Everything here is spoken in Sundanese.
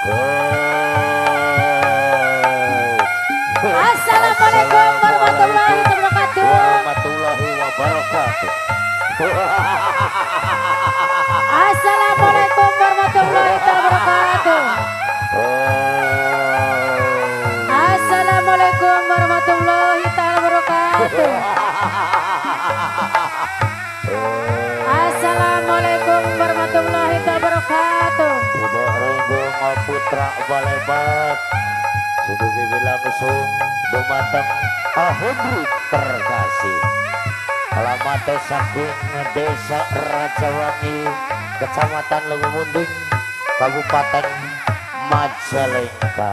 Assalamualaikum warahmatullahi wabarakatuh. Warahmatullahi wabarakatuh. Assalamualaikum warahmatullahi wabarakatuh. Assalamualaikum warahmatullahi wabarakatuh. Assalamualaikum warahmatullahi wabarakatuh. Udah Renggong Putra Balebat sudah langsung dumateng Ahundri terkasih. Alamat saking Desa Rajawangi, Kecamatan Leuwimunding, Kabupaten Majalengka.